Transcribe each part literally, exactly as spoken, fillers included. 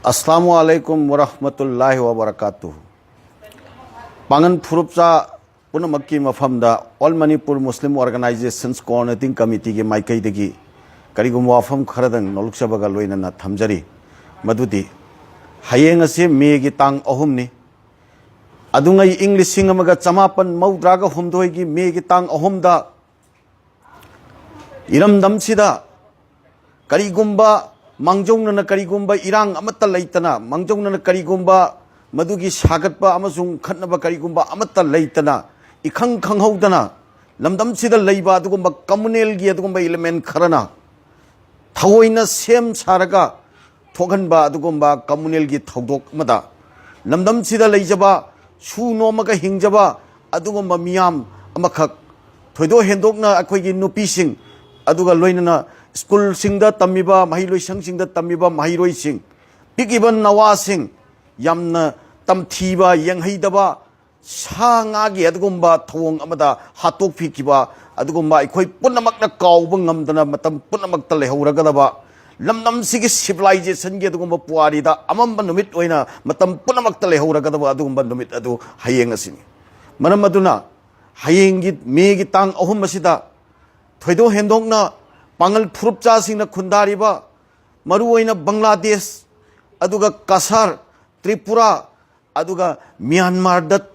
ꯑꯁꯂꯥꯃꯨ ꯑꯂꯥꯏꯀꯨꯝ ꯋꯔꯍꯃꯇꯨꯜꯂꯥꯍꯤ ꯋꯕꯔꯀꯥꯇꯨꯍ꯫ ꯄꯥꯉꯟ ꯐꯨꯔꯨꯞꯆꯥ ꯄꯨꯝꯅꯃꯛꯀꯤ ꯃꯐꯝꯗ All Manipur Muslim Organizations Coordinating Committeeꯒꯤ ꯃꯥꯏꯀꯩꯗꯒꯤ ꯀꯔꯤꯒꯨꯝꯕ ꯋꯥꯐꯝ ꯈꯔꯗꯪ ꯅꯣꯂꯨꯛꯆꯕꯒ ꯂꯣꯏꯅꯅ ꯊꯝꯖꯔꯤ꯫ ꯃꯗꯨꯗꯤ ꯍꯌꯦꯡ ꯑꯁꯤ ꯃꯦꯒꯤ ꯇꯥꯡ ꯑꯍꯨꯝꯅꯤ꯫ ꯑꯗꯨꯉꯩ ꯏꯪ ꯂꯤꯁꯤꯡ ꯑꯃꯒ ꯆꯃꯥꯄꯟ ꯃꯧꯗ꯭ꯔꯥꯒ ꯍꯨꯝꯗꯣꯏꯒꯤ ꯃꯦꯒꯤ ꯇꯥꯡ ꯑꯍꯨꯝꯗ ꯏꯔꯝꯗꯝꯁꯤꯗ ꯀꯔꯤꯒꯨꯝꯕ ꯃꯥꯡꯖꯧꯅꯅ ꯀꯔꯤꯒꯨꯝꯕ ꯏꯔꯥꯡ ꯑꯃꯠꯇ ꯂꯩꯇꯅ, ꯃꯥꯡꯖꯧꯅꯅ ꯀꯔꯤꯒꯨꯝꯕ ꯃꯗꯨꯒꯤ ꯁꯥꯒꯠꯄ ꯑꯃꯁꯨꯡ ꯈꯠꯅꯕ ꯀꯔꯤꯒꯨꯝꯕ ꯑꯃꯠꯇ ꯂꯩꯇꯅ, ꯏꯈꯪ ꯈꯪꯍꯧꯗꯅ ꯂꯝꯗꯝꯁꯤꯗ ꯂꯩꯕ ꯑꯗꯨꯒꯨꯝꯕ communalꯒꯤ ꯑꯗꯨꯒꯨꯝꯕ element ꯈꯔꯅ ꯊꯑꯣꯏꯅ ꯁꯦꯝ ꯁꯥꯔꯒ ꯊꯣꯛꯍꯟꯕ ꯑꯗꯨꯒꯨꯝꯕ communalꯒꯤ ꯊꯧꯗꯣꯛ ꯑꯃꯗ ꯂꯝꯗꯝꯁꯤꯗ ꯂꯩꯖꯕ, ꯁꯨ ꯅꯣꯝꯃꯒ ꯍꯤꯡꯖꯕ ꯑꯗꯨꯒꯨꯝꯕ ꯃꯤꯌꯥꯝ ꯑꯃꯈꯛ, ꯊꯣꯏꯗꯣꯛ ꯍꯦꯟꯗꯣꯛꯅ ꯑꯩꯈꯣꯏꯒꯤ ꯅꯨꯄꯤꯁꯤꯡ, ꯑꯗꯨꯒ ꯂꯣꯏꯅꯅ ꯁ꯭ꯀꯨꯜꯁꯤꯡꯗ ꯇꯝꯃꯤꯕ, ꯃꯍꯩꯂꯣꯏꯁꯪꯁꯤꯡꯗ ꯇꯝꯃꯤꯕ ꯃꯍꯩꯔꯣꯏꯁꯤꯡ, ꯄꯤꯛꯏꯕ ꯅꯋꯥꯁꯤꯡ, ꯌꯥꯝꯅ ꯇꯝꯊꯤꯕ, ꯌꯦꯡꯍꯩꯗꯕ, ꯁꯥ ꯉꯥꯒꯤ ꯑꯗꯨꯒꯨꯝꯕ ꯊꯧꯑꯣꯡ ꯑꯃꯗ ꯍꯥꯠꯇꯣꯛꯄꯤꯈꯤꯕ, ꯑꯗꯨꯒꯨꯝꯕ ꯑꯩꯈꯣꯏ ꯄꯨꯝꯅꯃꯛꯅ ꯀꯥꯎꯕ ꯉꯝꯗꯅ ꯃꯇꯝ ꯄꯨꯝꯅꯃꯛꯇ ꯂꯩꯍꯧꯔꯒꯗꯕ, ꯂꯝꯗꯝꯁꯤꯒꯤ civilizationꯒꯤ ꯑꯗꯨꯒꯨꯝꯕ ꯄꯨꯋꯥꯔꯤꯗ ꯑꯃꯝꯕ ꯅꯨꯃꯤꯠ ꯑꯣꯏꯅ ꯃꯇꯝ ꯄꯨꯝꯅꯃꯛꯇ ꯂꯩꯍꯧꯔꯒꯗꯕ ꯑꯗꯨꯒꯨꯝꯕ ꯅꯨꯃꯤꯠ ꯑꯗꯨ ꯍꯌꯦꯡ ꯑꯁꯤꯅꯤ꯫ ꯃꯔꯝ ꯑꯗꯨꯅ ꯍꯌꯦꯡꯒꯤ ꯃꯦꯒꯤ ꯇꯥꯡ ꯑꯍꯨꯝ ꯑꯁꯤꯗ ꯊꯣꯏꯗꯣꯛ ꯍꯦꯟꯗꯣꯛꯅ ꯄꯥꯉꯜ ꯐꯨꯔꯨꯞꯆꯥꯁꯤꯡꯅ ꯈꯨꯟꯗꯥꯔꯤꯕ, ꯃꯔꯨꯑꯣꯏꯅ ꯕꯪꯒ꯭ꯂꯥꯗꯦꯁ, ꯑꯗꯨꯒ ꯀꯁꯥꯔ, ꯇ꯭ꯔꯤꯄꯨꯔꯥ, ꯑꯗꯨꯒ ꯃ꯭ꯌꯥꯟꯃꯥꯔꯗ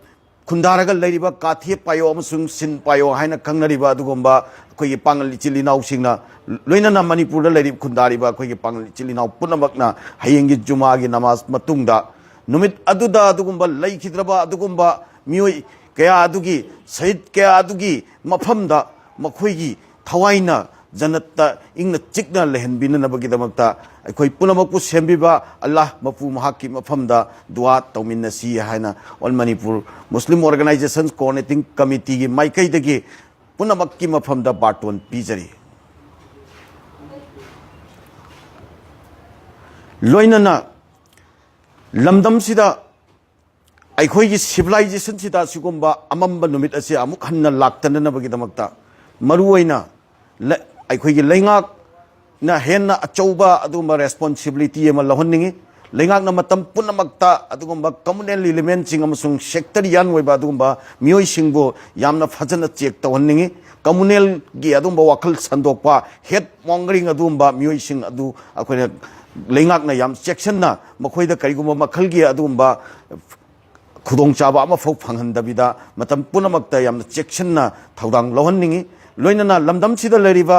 ꯈꯨꯟꯗꯥꯔꯒ ꯂꯩꯔꯤꯕ ꯀꯥꯊꯦ ꯄꯥꯌꯣ ꯑꯃꯁꯨꯡ ꯁꯤꯟ ꯄꯥꯌꯣ ꯍꯥꯏꯅ ꯈꯪꯅꯔꯤꯕ ꯑꯗꯨꯒꯨꯝꯕ ꯑꯩꯈꯣꯏꯒꯤ ꯄꯥꯉꯜ ꯏꯆꯤꯜ ꯏꯅꯥꯎꯁꯤꯡꯅ, ꯂꯣꯏꯅꯅ ꯃꯅꯤꯄꯨꯔꯗ ꯂꯩꯔꯤꯕ, ꯈꯨꯟꯗꯥꯔꯤꯕ ꯑꯩꯈꯣꯏꯒꯤ ꯄꯥꯉꯜ ꯏꯆꯤꯜ ꯏꯅꯥꯎ ꯄꯨꯝꯅꯃꯛꯅ ꯍꯌꯦꯡꯒꯤ ꯖꯨꯃꯥꯒꯤ ꯅꯃꯥꯖ ꯃꯇꯨꯡꯗ ꯅꯨꯃꯤꯠ ꯑꯗꯨꯗ ꯑꯗꯨꯒꯨꯝꯕ ꯂꯩꯈꯤꯗ꯭ꯔꯕ ꯑꯗꯨꯒꯨꯝꯕ ꯃꯤꯑꯣꯏ ꯀꯌꯥ ꯑꯗꯨꯒꯤ, ꯁꯍꯤꯗ ꯀꯌꯥ ꯑꯗꯨꯒꯤ ꯃꯐꯝꯗ ꯃꯈꯣꯏꯒꯤ ꯊꯋꯥꯏꯅ ꯖꯟꯅꯠꯇ ꯏꯪꯅ ꯆꯤꯛꯅ ꯂꯩꯍꯟꯕꯤꯅꯅꯕꯒꯤꯗꯃꯛꯇ ꯑꯩꯈꯣꯏ ꯄꯨꯝꯅꯃꯛꯄꯨ ꯁꯦꯝꯕꯤꯕ ꯑꯜꯂꯥꯍ ꯃꯄꯨ ꯃꯍꯥꯛꯀꯤ ꯃꯐꯝꯗ ꯗꯨꯋꯥ ꯇꯧꯃꯤꯟꯅꯁꯤ ꯍꯥꯏꯅ All Manipur Muslim Organizations Coordinating Committeeꯒꯤ ꯃꯥꯏꯀꯩꯗꯒꯤ ꯄꯨꯝꯅꯃꯛꯀꯤ ꯃꯐꯝꯗ ꯕꯥꯔꯇꯣꯟ ꯄꯤꯖꯔꯤ꯫ ꯂꯣꯏꯅꯅ ꯂꯝꯗꯝꯁꯤꯗ ꯑꯩꯈꯣꯏꯒꯤ civilizationꯁꯤꯗ ꯑꯁꯤꯒꯨꯝꯕ ꯑꯃꯝꯕ ꯅꯨꯃꯤꯠ ꯑꯁꯤ ꯑꯃꯨꯛ ꯍꯟꯅ ꯂꯥꯛꯇꯅꯅꯕꯒꯤꯗꯃꯛꯇ ꯃꯔꯨꯑꯣꯏꯅ ꯂ-, ꯑꯩꯈꯣꯏꯒꯤ ꯂꯩꯉꯥꯛꯅ ꯍꯦꯟꯅ ꯑꯆꯧꯕ ꯑꯗꯨꯒꯨꯝꯕ responsibility ꯑꯃ ꯂꯧꯍꯟꯅꯤꯡꯏ꯫ ꯂꯩꯉꯥꯛꯅ ꯃꯇꯝ ꯄꯨꯝꯅꯃꯛꯇ ꯑꯗꯨꯒꯨꯝꯕ communal elementꯁꯤꯡ ꯑꯃꯁꯨꯡ sectarian ꯑꯣꯏꯕ ꯑꯗꯨꯒꯨꯝꯕ ꯃꯤꯑꯣꯏꯁꯤꯡꯕꯨ ꯌꯥꯝꯅ ꯐꯖꯅ check ꯇꯧꯍꯟꯅꯤꯡꯏ꯫ Communalꯒꯤ ꯑꯗꯨꯒꯨꯝꯕ ꯋꯥꯈꯜ ꯁꯟꯗꯣꯛꯄ, hate mongering ꯑꯗꯨꯒꯨꯝꯕ ꯃꯤꯑꯣꯏꯁꯤꯡ ꯑꯗꯨ ꯑꯩꯈꯣꯏꯅ ꯂꯩꯉꯥꯛꯅ ꯌꯥꯝ ꯆꯦꯛꯁꯤꯟꯅ ꯃꯈꯣꯏꯗ ꯀꯔꯤꯒꯨꯝꯕ ꯃꯈꯜꯒꯤ ꯑꯗꯨꯒꯨꯝꯕ ꯈꯨꯗꯣꯡꯆꯥꯕ ꯑꯃꯐꯥꯎ ꯐꯪꯍꯟꯗꯕꯤꯗ ꯃꯇꯝ ꯄꯨꯝꯅꯃꯛꯇ ꯌꯥꯝꯅ ꯆꯦꯛꯁꯤꯟꯅ ꯊꯧꯗꯥꯡ ꯂꯧꯍꯟꯅꯤꯡꯏ꯫ ꯂꯣꯏꯅꯅ ꯂꯝꯗꯝꯁꯤꯗ ꯂꯩꯔꯤꯕ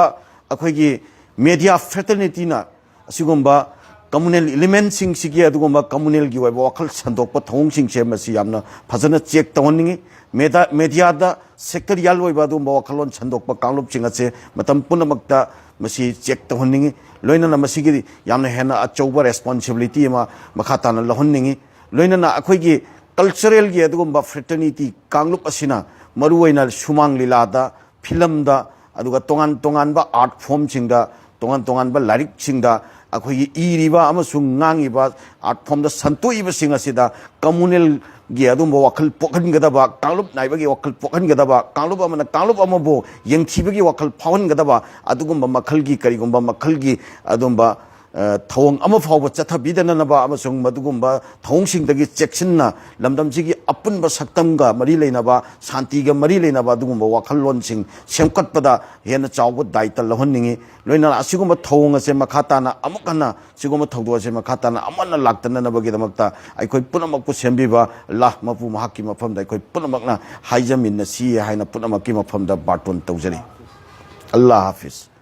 ꯑꯩꯈꯣꯏꯒꯤ media fraternityꯅ ꯑꯁꯤꯒꯨꯝꯕ communal elementꯁꯤꯡꯁꯤꯒꯤ ꯑꯗꯨꯒꯨꯝꯕ communalꯒꯤ ꯑꯣꯏꯕ ꯋꯥꯈꯜ ꯁꯟꯗꯣꯛꯄ ꯊꯧꯑꯣꯡꯁꯤꯡꯁꯦ ꯃꯁꯤ ꯌꯥꯝꯅ ꯐꯖꯅ check ꯇꯧꯍꯟꯅꯤꯡꯏ꯫ Media, mediaꯗ sectarian ꯑꯣꯏꯕ ꯑꯗꯨꯒꯨꯝꯕ ꯋꯥꯈꯜꯂꯣꯟ ꯁꯟꯗꯣꯛꯄ ꯀꯥꯡꯂꯨꯞꯁꯤꯡ ꯑꯁꯦ ꯃꯇꯝ ꯄꯨꯝꯅꯃꯛꯇ ꯃꯁꯤ check ꯇꯧꯍꯟꯅꯤꯡꯏ꯫ ꯂꯣꯏꯅꯅ ꯃꯁꯤꯒꯤ ꯌꯥꯝꯅ ꯍꯦꯟꯅ ꯑꯆꯧꯕ responsibility ꯑꯃ ꯃꯈꯥ ꯇꯥꯅ ꯂꯧꯍꯟꯅꯤꯡꯏ꯫ ꯂꯣꯏꯅꯅ ꯑꯩꯈꯣꯏꯒꯤ culturalꯒꯤ ꯑꯗꯨꯒꯨꯝꯕ fraternity ꯀꯥꯡꯂꯨꯞ ꯑꯁꯤꯅ ꯃꯔꯨꯑꯣꯏꯅ ꯁꯨꯃꯥꯡ ꯂꯤꯂꯥꯗ, filmꯗ, ꯑꯗꯨꯒ ꯇꯣꯉꯥꯟ ꯇꯣꯉꯥꯟꯕ art formꯁꯤꯡꯗ, ꯇꯣꯉꯥꯟ ꯇꯣꯉꯥꯟꯕ ꯂꯥꯏꯔꯤꯛꯁꯤꯡꯗ ꯑꯩꯈꯣꯏꯒꯤ ꯏꯔꯤꯕ ꯑꯃꯁꯨꯡ ꯉꯥꯡꯉꯤꯕ art formꯗ ꯁꯟꯗꯣꯛꯏꯕꯁꯤꯡ ꯑꯁꯤꯗ communalꯒꯤ ꯑꯗꯨꯒꯨꯝꯕ ꯋꯥꯈꯜ ꯄꯣꯛꯍꯟꯒꯗꯕ, ꯀꯥꯡꯂꯨꯞ ꯅꯥꯏꯕꯒꯤ ꯋꯥꯈꯜ ꯄꯣꯛꯍꯟꯒꯗꯕ, ꯀꯥꯡꯂꯨꯞ ꯑꯃꯅ ꯀꯥꯡꯂꯨꯞ ꯑꯃꯕꯨ ꯌꯦꯡꯊꯤꯕꯒꯤ ꯋꯥꯈꯜ ꯐꯥꯎꯍꯟꯒꯗꯕ ꯑꯗꯨꯒꯨꯝꯕ ꯃꯈꯜꯒꯤ, ꯀꯔꯤꯒꯨꯝꯕ ꯃꯈꯜꯒꯤ ꯑꯗꯨꯒꯨꯝꯕ ꯑ, ꯊꯧꯑꯣꯡ ꯑꯃ ꯐꯥꯎꯕ ꯆꯠꯊꯕꯤꯗꯅꯅꯕ ꯑꯃꯁꯨꯡ ꯃꯗꯨꯒꯨꯝꯕ ꯊꯧꯑꯣꯡꯁꯤꯡꯗꯒꯤ ꯆꯦꯛꯁꯤꯟꯅ ꯂꯝꯗꯝꯁꯤꯒꯤ ꯑꯄꯨꯟꯕ ꯁꯛꯇꯝꯒ ꯃꯔꯤ ꯂꯩꯅꯕ, ꯁꯥꯟꯇꯤꯒ ꯃꯔꯤ ꯂꯩꯅꯕ ꯑꯗꯨꯒꯨꯝꯕ ꯋꯥꯈꯜꯂꯣꯟꯁꯤꯡ ꯁꯦꯝꯒꯠꯄꯗ ꯍꯦꯟꯅ ꯆꯥꯎꯕ ꯗꯥꯏꯇ ꯂꯧꯍꯟꯅꯤꯡꯏ꯫ ꯂꯣꯏꯅꯅ ꯑꯁꯤꯒꯨꯝꯕ ꯊꯧꯑꯣꯡ ꯑꯁꯦ ꯃꯈꯥ ꯇꯥꯅ ꯑꯃꯨꯛ ꯍꯟꯅ, ꯁꯤꯒꯨꯝꯕ ꯊꯧꯗꯣꯛ ꯑꯁꯦ ꯃꯈꯥ ꯇꯥꯅ ꯑꯃꯨꯛ ꯍꯟꯅ ꯂꯥꯛꯇꯅꯅꯕꯒꯤꯗꯃꯛꯇ ꯑꯩꯈꯣꯏ ꯄꯨꯝꯅꯃꯛꯄꯨ ꯁꯦꯝꯕꯤꯕ ꯑꯜꯂꯥꯍ ꯃꯄꯨ ꯃꯍꯥꯛꯀꯤ ꯃꯐꯝꯗ ꯑꯩꯈꯣꯏ ꯄꯨꯝꯅꯃꯛꯅ ꯍꯥꯏꯖꯃꯤꯟꯅꯁꯤ ꯍꯥꯏꯅ ꯄꯨꯝꯅꯃꯛꯀꯤ ꯃꯐꯝꯗ ꯕꯥꯔꯇꯣꯟ ꯇꯧꯖꯔꯤ꯫ ꯑꯜꯂꯥꯍ ꯍꯥꯐꯤꯖ꯫